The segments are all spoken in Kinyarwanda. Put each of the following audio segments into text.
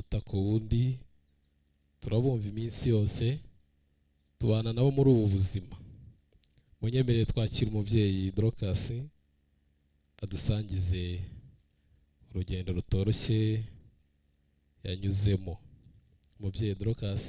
Umunota ku wundi turabumva iminsi yose, tubana nabo muri ubu buzima. Munyemerere twakira umubyeyi Dorcas adusangize urugendo rutoroshye yanyuzemo. Umubyeyi Dorcas.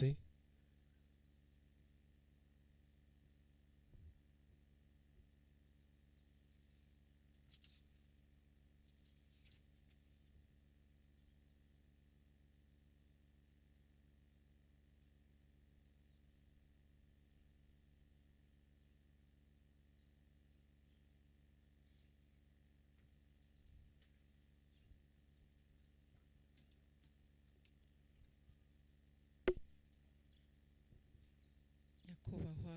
Nyakubahwa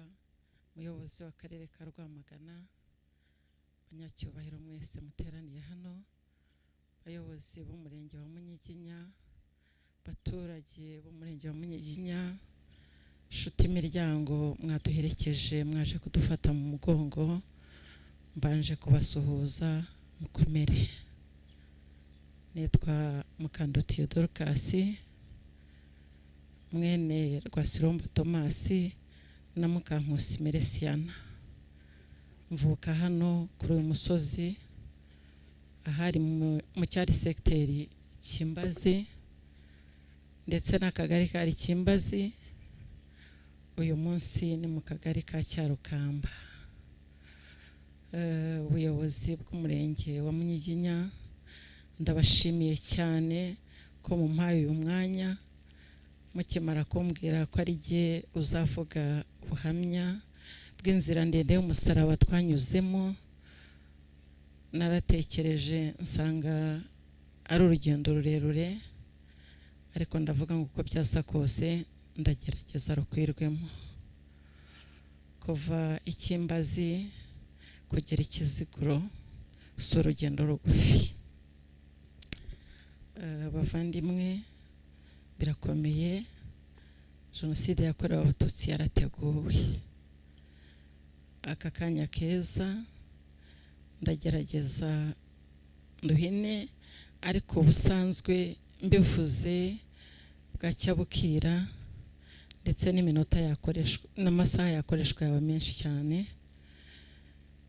muyobozi w'akarere ka Rwamagana, banyacyubahiro mwese muteraniye hano, bayobozi b'umurenge wa Munyiginya, baturage b'umurenge wa Munyiginya, nshuti miryango mwaduherekeje mwaje kudufata mu mugongo, mbanje kubasuhuza mukomere. Nitwa Mukandutiye Dorcas, mwene Rwasiromba Thomas na Mukankusi Meresiana. Mvuka hano kuri uyu musozi ahari mu cyari secteur Kimbazi ndetse n'akagari kari Kimbazi, uyu munsi ni mu kagari ka Cyarukamba. Ubuyobozi bw'umurenge wa Munyiginya ndabashimiye cyane ko mumpaye uyu mwanya, mukimara kumbwira ko ari jye uzavuga ubuhamya bw'inzira ndende y'umusaraba twanyuzemo. Naratekereje nsanga ari urugendo rurerure, ariko ndavuga ngo uko byasa kose ndagerageza rukwirwemo. Kuva Ikimbazi kugera Ikiziguro si urugendo rugufi. Bavandimwe, birakomeye, jenoside yakorewe Abatutsi yarateguwe. Aka kanya keza ndagerageza nduhine, ariko ubusanzwe mbivuze bwacya bukira, ndetse n'iminota yakoreshwa n'amasaha yakoreshwa yaba menshi cyane,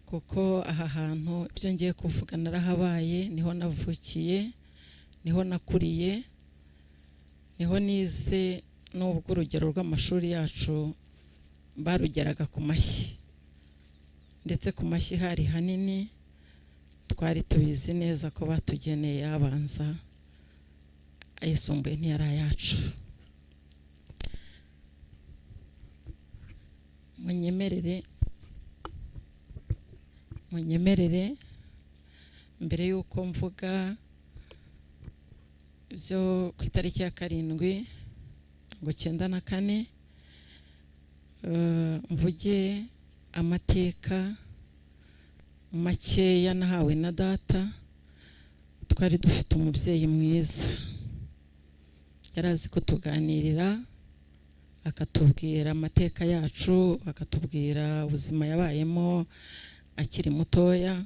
kuko aha hantu ibyo ngiye kuvuga narahabaye, niho navukiye, niho nakuriye, niho nize, nubwo urugero rw'amashuri yacu barugeraga ku mashyi, ndetse ku mashyi hari hanini, twari tubizi neza ko batugeneye abanza, ayisumbuye ntiyari ayacu. Munyemerere mbere y'uko mvuga byo ku itariki ya 7 94, mvuge amateka makeya nahawe na data. Twari dufite umubyeyi mwiza, yarazi kutuganirira, akatubwira amateka yacu, akatubwira ubuzima yabayemo akiri mutoya,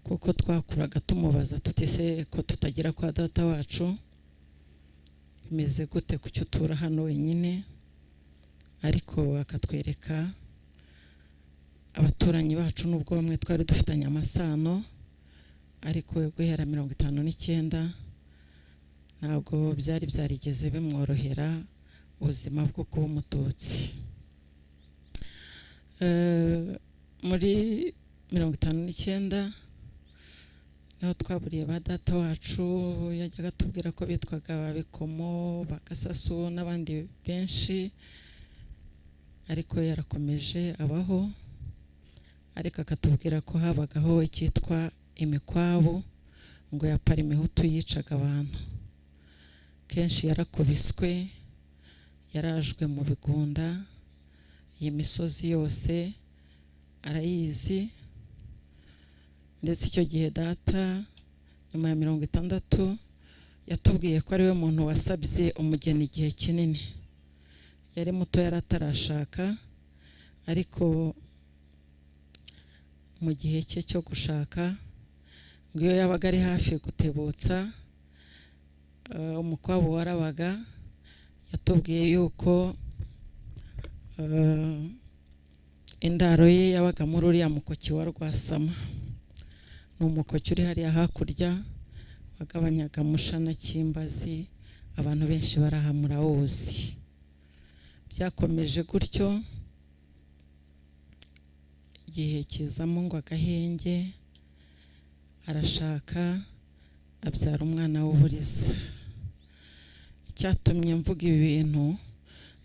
kuko twakuraga tumubaza tutise ko tutagira kwa data wacu, bimeze gute kuki utura hano wenyine? Ariko akatwereka abaturanyi bacu, nubwo bamwe twari dufitanye amasano, ariko guhera 59 ntabwo byari byarigeze bimworohera ubuzima bwo kuba Umututsi. Muri 59 niho twaburiye ba data wacu, yajyaga atubwira ko bitwaga Babikomo, Bakasasu n'abandi benshi, ariko yarakomeje abaho, ariko akatubwira ko habagaho icyitwa imikwabu ngo ya Parimihutu yicaga abantu. Kenshi yarakubiswe, yarajwe mu bigunda, iyi misozi yose arayizi. Ndetse icyo gihe data nyuma ya 60 yatubwiye ko ariwe muntu wasabye umugeni igihe kinini. Yari muto, yaratarashaka, ariko mu gihe cye cyo gushaka ngo iyo yabaga ari hafi gutebutsa Umukwabu warabaga, yatubwiye yuko indaro ye yabaga muri uriya mukoki wa Rwasama. Ni umukoki uri hariya hakurya wagabanyaga Musha na Kimbazi, abantu benshi barahamura wuzi. Byakomeje gutyo igihe kizamo ngo agahenge, arashaka abyara umwana w'uburiza. Icyatumye mvuga ibi bintu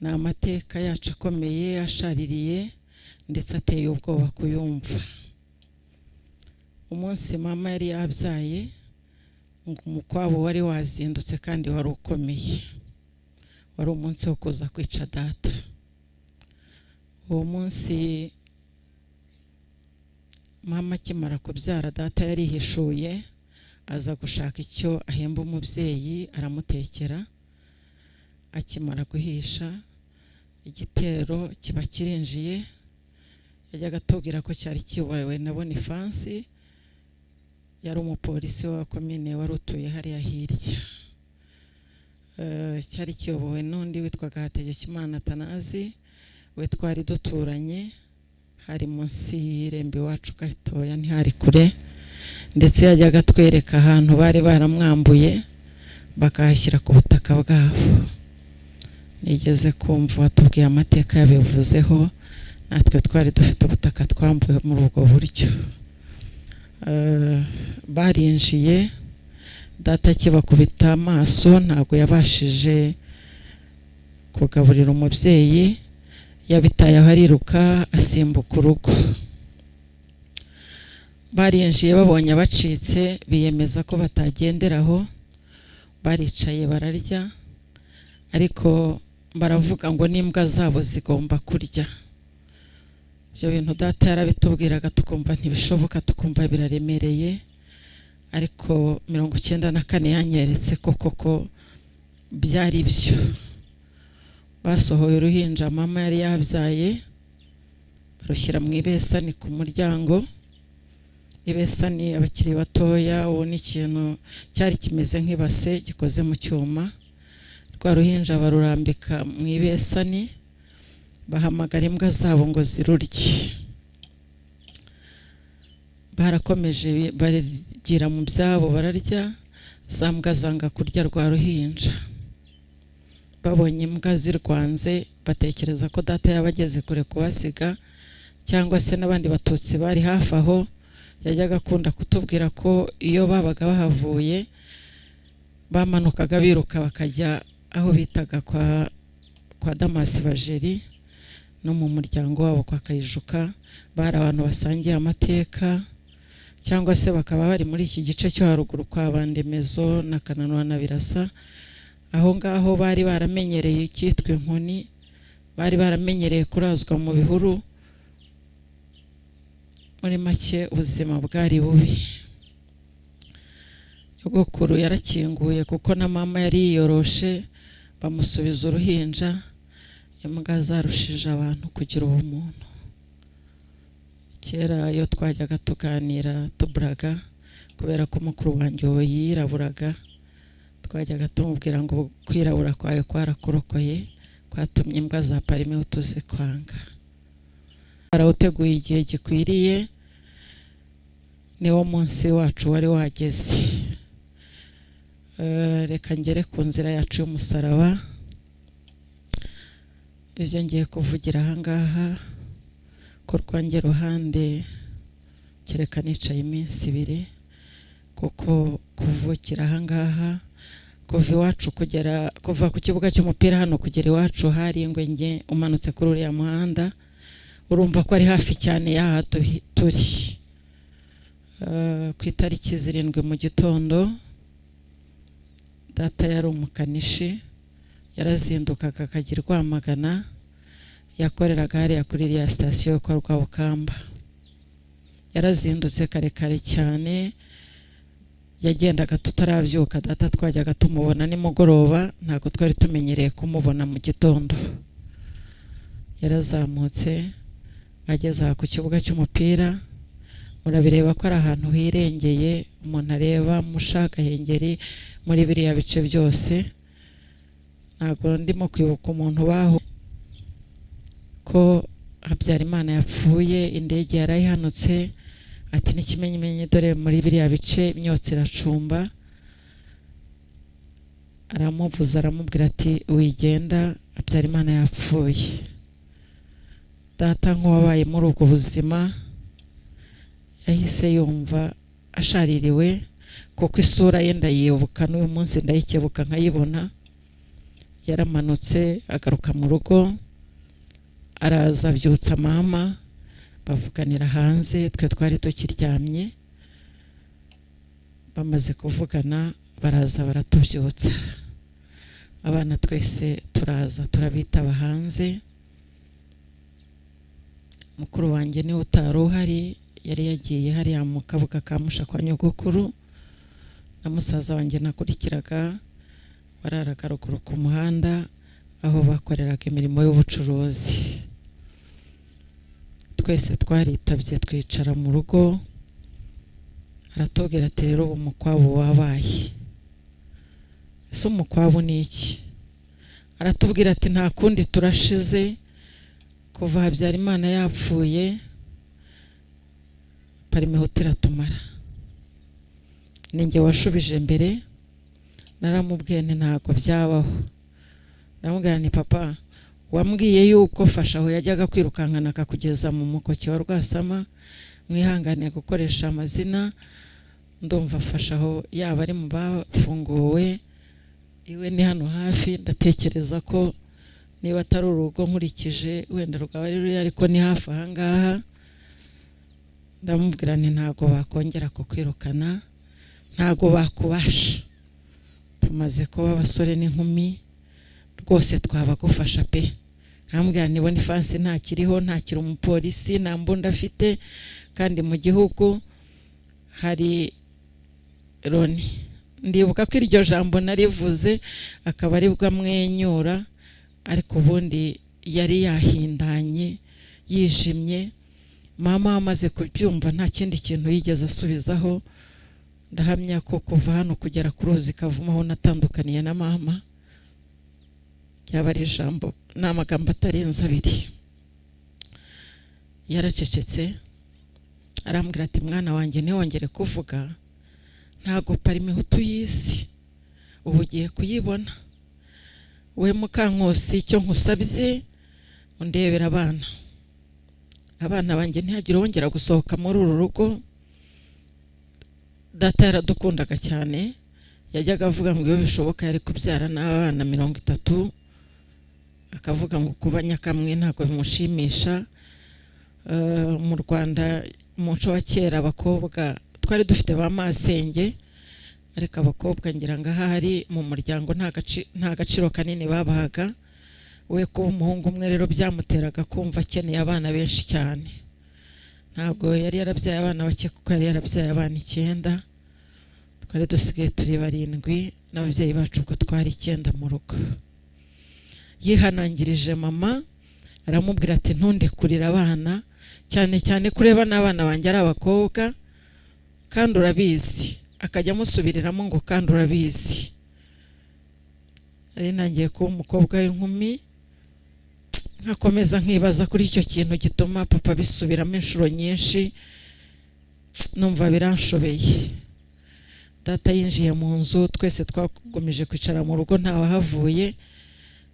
ni amateka yacu akomeye ashaririye ndetse ateye ubwoba kuyumva. Umunsi mama yari yabyaye, ngo umukwabo wari wazindutse kandi wari ukomeye, wari umunsi wo kuza kwica data. Uwo munsi mama akimara kubyara, data yarihishuye aza gushaka icyo ahemba umubyeyi, aramutekera. Akimara guhisha, igitero kiba kirinjiye. Yajyaga atubwira ko cyari kiyobowe na Bonifansi, yari umupolisi wa komine wari utuye hariya hirya. Cyari kiyobowe n'undi witwaga Hategekimana Atanazi, we twari duturanye, hari munsi y'irembo iwacu gatoya, ntihari kure. Ndetse yajyaga atwereka ahantu bari baramwambuye bakahashyira ku butaka bwabo. Nigeze kumva watubwiye amateka yabivuzeho, natwe twari dufite ubutaka twambuwe muri ubwo buryo. Barinjiye, data akibakubita amaso ntabwo yabashije kugaburira umubyeyi, yabitaye aho ariruka asimbuka urugo. Barinjiye babonye abacitse, biyemeza ko batagenderaho, baricaye bararya, ariko baravuga ngo n'imbwa zabo zigomba kurya. Ibyo bintu data yarabitubwiraga tukumva ntibishoboka, tukumva biraremereye, ariko 94 yanyeretse ko koko byari byo. Basohoye uruhinja mama yari yabyaye, barushyira mu ibesani ku muryango. Ibesani abakiri batoya, ubu ni ikintu cyari kimeze nk'ibase gikoze mu cyuma. Rwa ruhinja barurambika mu ibesani, bahamagara imbwa zabo ngo zirurye. Barakomeje barigira mu byabo bararya, za mbwa zanga kurya rwa ruhinja. Babonye imbwa zirwanze, batekereza ko data yabageze kure kubasiga, cyangwa se n'abandi batutsi bari hafi aho. Yajyaga akunda kutubwira ko iyo babaga bahavuye bamanukaga biruka bakajya aho bitaga kwa Damasi Bajeri no mu muryango wabo kwa Kayijuka. Bari abantu basangiye amateka, cyangwa se bakaba bari muri iki gice cyo haruguru kwa Bandemezo na Kananura na Birasa. Aho ngaho bari baramenyereye icyitwa inkoni, bari baramenyereye kurazwa mu bihuru. Muri make ubuzima bwari bubi. Nyogokuru yarakinguye kuko na mama yari yiyoroshe, bamusubiza uruhinja. Imbwa zarushije abantu kugira ubumuntu. Kera iyo twajyaga tuganira tuburaga, kubera ko mukuru wanjye uwo yiraburaga, twajyaga tumubwira ngo kwirabura kwawe kwarakurokoye, kwatumye imbwa za parime tuzikwanga. Barawuteguye igihe gikwiriye, niwo munsi wacu wari wageze. Reka ngere ku nzira yacu y'umusaraba. Ibyo ngiye kuvugira aha ngaha ku rwanjye ruhande, kereka nicaye iminsi ibiri, kuko kuvukira aha ngaha, kuva iwacu kugera, kuva ku kibuga cy'umupira hano kugera iwacu hari ingwe nge, umanutse kuri uriya muhanda urumva ko ari hafi cyane y'aha turi. Ku itariki 7 mu gitondo, data yari umukanishi, yarazindukaga akajya i Rwamagana, yakoreraga hariya kuri iriya sitasiyo kwa Rwabukamba. Yarazindutse kare kare cyane, yagendaga tutarabyuka. Data twajyaga tumubona nimugoroba, ntabwo twari tumenyereye kumubona mu gitondo. Yarazamutse ageze aha ku kibuga cy'umupira, Murabireba ko ari ahantu hirengeye, umuntu areba Musha, Gahengeri, muri biriya bice byose. Ntabwo ndimo kwibuka umuntu baho ko Habyarimana yapfuye, indege yarayihanutse, ati n'ikimenyimenyi dore muri biriya bice imyotsi iracumba. Aramubuza, aramubwira ati wigenda, Habyarimana yapfuye. Data nk'uwabaye muri ubwo buzima yahise yumva ashaririwe, kuko isura ye ndayibuka n'uyu munsi ndayikebuka nkayibona. Yaramanutse agaruka mu rugo, araza abyutsa mama, bavuganira hanze, twe twari tukiryamye. Bamaze kuvugana baraza baratubyutsa, abana twese turaza turabitaba hanze. Mukuru wanjye niwe utari uhari, yari yagiye hariya mu kabuga ka Musha kwa nyogokuru, na musaza wanjye nakurikiraga wararaga ruguru ku muhanda aho bakoreraga imirimo y'ubucuruzi. Twese twaritabye twicara mu rugo, aratubwira ati rero ubu umukwabu wabaye. Ese umukwabu ni iki? Aratubwira ati nta kundi turashize, kuva Habyarimana yapfuye Parmehutu iratumara. Ninjye washubije mbere, naramubwiye nti ntabwo byabaho. Ndamubwira nti papa, wambwiye yuko fasha aho yajyaga kwirukankana akakugeza mu mukoki wa Rwasama, mwihangane gukoresha amazina, ndumva fasha aho yaba ari mu bafunguwe, iwe ni hano hafi, ndatekereza ko niba atari urugo nkurikije wenda rwaba ari ruri, ariko ni hafi aha ngaha. Ndamubwira nti ntabwo bakongera kukwirukana, ntabwo bakubasha, tumaze kuba abasore n'inkumi rwose twabagufasha pe. Nkambwira nti Boniface ntakiriho, ntakiri umupolisi, nta mbunda afite, kandi mu gihugu hari Loni. Ndibuka ko iryo jambo narivuze akaba aribwo amwenyura, ariko ubundi yari yahindanye yijimye. Mama amaze kubyumva nta kindi kintu yigeze asubizaho. Ndahamya ko kuva hano kugera ku ruzi Kavumu aho natandukaniye na mama, yaba ari ijambo ni amagambo atarenze abiri. Yaracecetse arambwira ati mwana wanjye ntiwongere kuvuga, ntago Parmehutu y'isi ubu ugiye kuyibona. We Mukankusi, icyo nkusabye undebera abana, abana banjye ntihagire wongera gusohoka muri uru rugo. Data yaradukundaga cyane, yajyaga avuga ngo iyo bishoboka yari kubyara n'abana 30, akavuga ngo kuba nyakamwe ntabwo bimushimisha. Mu Rwanda umuco wa kera abakobwa twari dufite ba masenge, ariko abakobwa ngira ngo ahari mu muryango nta gaciro kanini babahaga. We kuba umuhungu umwe rero byamuteraga kumva akeneye abana benshi cyane. Ntabwo yari yarabyaye abana bake, kuko yari yarabyaye abana 9, twari dusigaye turi 7 n'ababyeyi bacu ubwo twari 9 mu rugo. Yihanangirije mama aramubwira ati ntundekurire abana, cyane cyane kureba n'abana banjye ari abakobwa, kandi urabizi. Akajya amusubiriramo ngo kandi urabizi. Ari ntangiye kuba umukobwa w'inkumi, nkakomeza nkibaza kuri icyo kintu gituma papa bisubiramo inshuro nyinshi, numva biranshobeye. Data yinjiye mu nzu, twese twakomeje kwicara mu rugo ntawahavuye.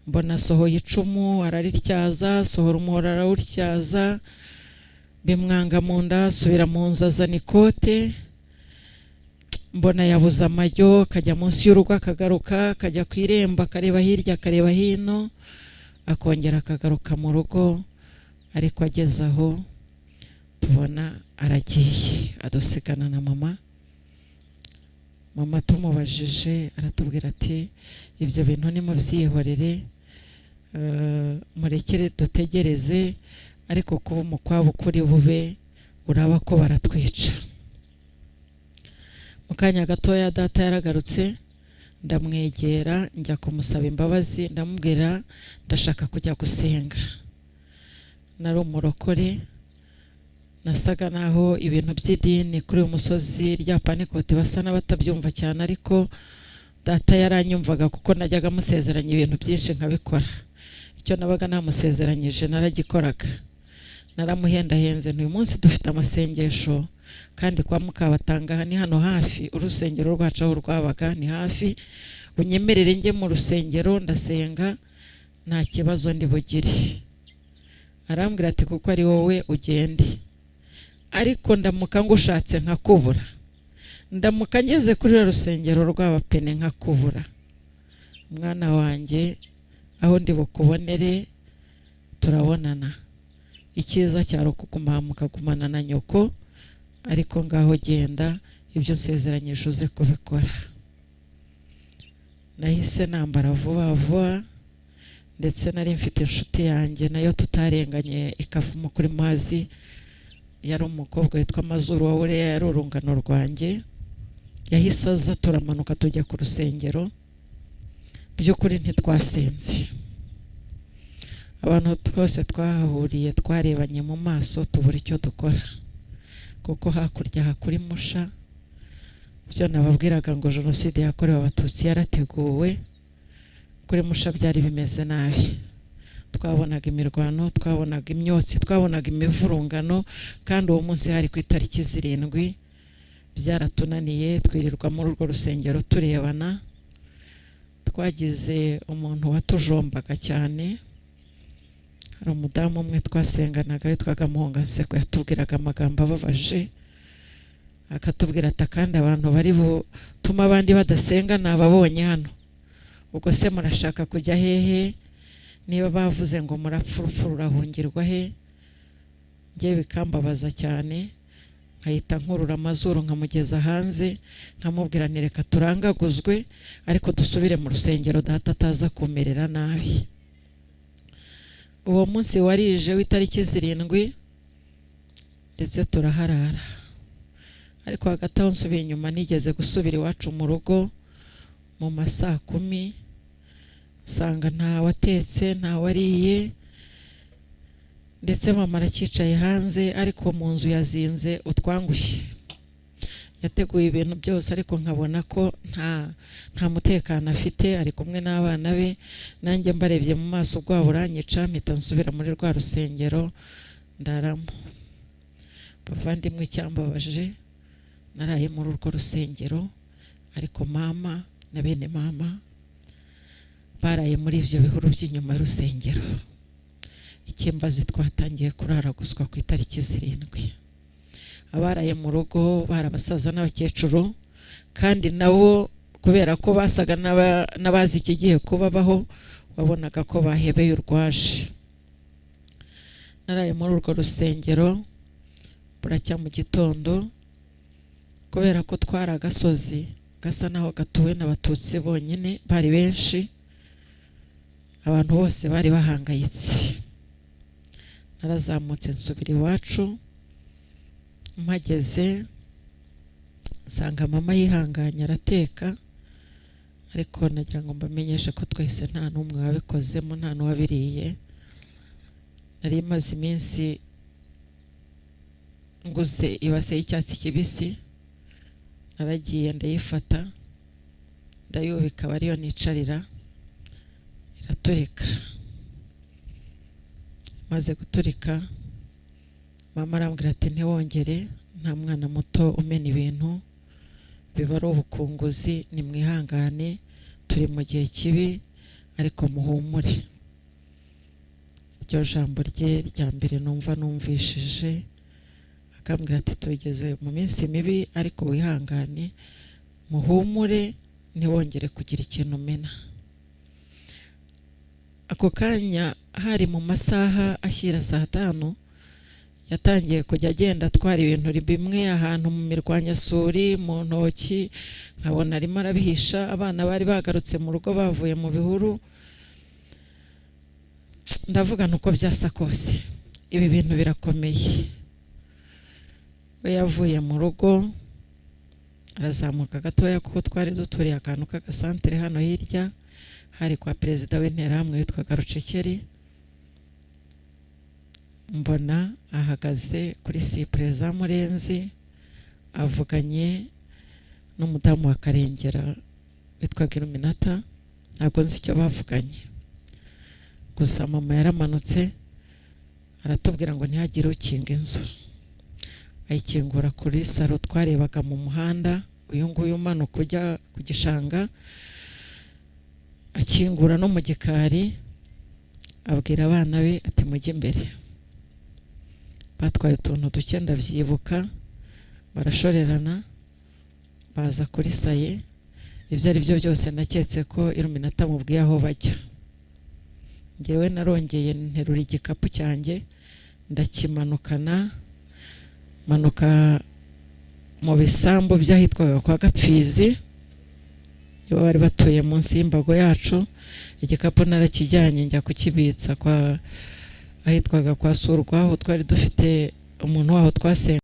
Mbona asohoye icumu ararityaza, asohora umuhoro arawutyaza, bimwanga mu nda, asubira mu nzu azana ikote. Mbona yabuze amajyo, akajya munsi y'urugo akagaruka, akajya ku irembo akareba hirya akareba hino, akongera akagaruka mu rugo. Ariko ageze aho tubona aragiye, adusigana na mama. Mama tumubajije aratubwira ati ibyo bintu nimubyihorere, murekere dutegereze, ariko kuba umukwabu kuri bube uraba ko baratwica. Mu kanya gatoya data yaragarutse, ndamwegera njya kumusaba imbabazi, ndamubwira ndashaka kujya gusenga. Nari umurokore, Nasaga naho ibintu by'idini kuri uyu musozi rya Pantekote basa n'abatabyumva cyane, ariko data yaranyumvaga kuko najyaga amusezeranya ibintu byinshi nkabikora. Icyo nabaga namusezeranyije naragikoraga. Naramuhendahenze, uyu munsi dufite amasengesho kandi kwa Mukabatanga ni hano hafi, urusengero rwacu aho rwabaga ni hafi, unyemerere njye mu rusengero ndasenga nta kibazo ndi bugire. Arambwira ati kuko ari wowe ugende, ariko ndamuka ngushatse nkakubura, ndamuka ngeze kuri rusengero rw'abapene nkakubura, mwana wanjye aho ndi bukubonere turabonana. Icyiza cyaro kuguma mukagumana na nyoko, ariko ngaho genda ibyo nsezeranyije uze kubikora. Nahise nambara vuba vuba, ndetse nari mfite inshuti yanjye nayo tutarenganye ikavamo kuri mazi, yari umukobwa witwa Mazuru wa Ureya, yari urungano rwanjye. Yahise aza turamanuka tujya ku rusengero. By'ukuri ntitwasenze, abantu twose twahahuriye twarebanye mu maso tubura icyo dukora, kuko hakurya hakuri Musha. Byo nababwiraga ngo jenoside yakorewe Abatutsi yarateguwe, kuri Musha byari bimeze nabi. Twabonaga imirwano, twabonaga imyotsi, twabonaga imivurungano, kandi uwo munsi hari ku itariki 7. Byaratunaniye, twirirwa muri urwo rusengero turebana. Twagize umuntu watujombaga cyane, hari umudamu umwe twasenganaga witwaga Muhonganseko, yatubwiraga amagambo ababaje, akatubwira ati kandi abantu bari butuma abandi badasenga nababonye hano, ubwo se murashaka kujya hehe? Niba bavuze ngo murapfa urupfu rurahungirwa he? Njye bikambabaza cyane, nkahita nkurura amazuru nkamugeza hanze, nkamubwira nti reka turangaguzwe ariko dusubire mu rusengero data ataza kumerera nabi. Uwo munsi warije w'itariki 7 ndetse turaharara. Ariko hagati aho nsubiye inyuma, nigeze gusubira iwacu mu rugo mu masaa 10, nsanga nta watetse nta wariye, ndetse mama aracyicaye hanze, ariko mu nzu yazinze utwangushye, yateguye ibintu byose, ariko nkabona ko nta mutekano afite, ari kumwe n'abana be. Nanjye mbarebye mu maso ubwoba buranyica, mpita nsubira muri rwa rusengero ndaramo. Bavandimwe, icyambabaje naraye muri urwo rusengero, ariko mama na bene mama baraye muri ibyo bihuru by'inyuma y'urusengero. Ikimbazi twatangiye kuraraguzwa ku itariki 7. Abaraye mu rugo bari abasaza n'abakecuru, kandi nabo kubera ko basaga n'abazi ikigiye kubabaho, wabonaga ko bahebeye urwaje. Naraye muri urwo rusengero buracya mu gitondo, kubera ko twari agasozi gasa naho gatuwe n'Abatutsi bonyine, bari benshi, abantu bose bari bahangayitse. Narazamutse nsubira iwacu, mpageze nsanga mama yihanganye arateka, ariko nagira ngo mbamenyeshe ko twese nta n'umwe wabikozemo, nta n'uwabiriye. Nari maze iminsi nguze ibase y'icyatsi kibisi, naragiye ndayifata ndayubika, aba ariyo nicarira, iraturika. Maze guturika, mama arambwira ati ntiwongere, nta mwana muto umena ibintu, biba ari ubukunguzi, nimwihangane, turi mu gihe kibi ariko muhumure. Iryo jambo rye rya mbere numva numvishije, akambwira ati tugeze mu minsi mibi ariko wihangane, muhumure, ntiwongere kugira ikintu umena. Ako kanya hari mu masaha ashyira saa 5, yatangiye kujya agenda atwara ibintu bimwe ahantu mu mirwanyasuri mu ntoki, nkabona arimo arabihisha. Abana bari bagarutse mu rugo bavuye mu bihuru, ndavuga nuko byasa kose ibi bintu birakomeye. We yavuye mu rugo arazamuka gatoya, kuko twari duturiye akantu k'agasantere hano hirya, hari kwa perezida w'Interahamwe witwaga Rucekeri. Mbona ahagaze kuri sipure za Murenzi, avuganye n'umudamu wa Karengera witwaga Iluminata. Ntabwo nzi icyo bavuganye, gusa mama yaramanutse aratubwira ngo ntihagire ukinga inzu. Ayikingura kuri saro twarebaga mu muhanda uyu nguyu umanuka ujya ku gishanga, akingura no mu gikari, abwira abana be ati mujye imbere. Batwaye utuntu duke ndabyibuka, barashorerana baza kuri saye. Ibyo ari byo byose naketse ko Iluminata mubwiye aho bajya. Ngewe narongeye nterura igikapu cyanjye ndakimanukana, manuka mu bisambu by'ahitwaga kwa Gapfizi, nibo bari batuye munsi y'imbago yacu. Igikapu narakijyanye njya kukibitsa kwa ahitwaga kwa Surwa, aho twari dufite umuntu waho twasenga.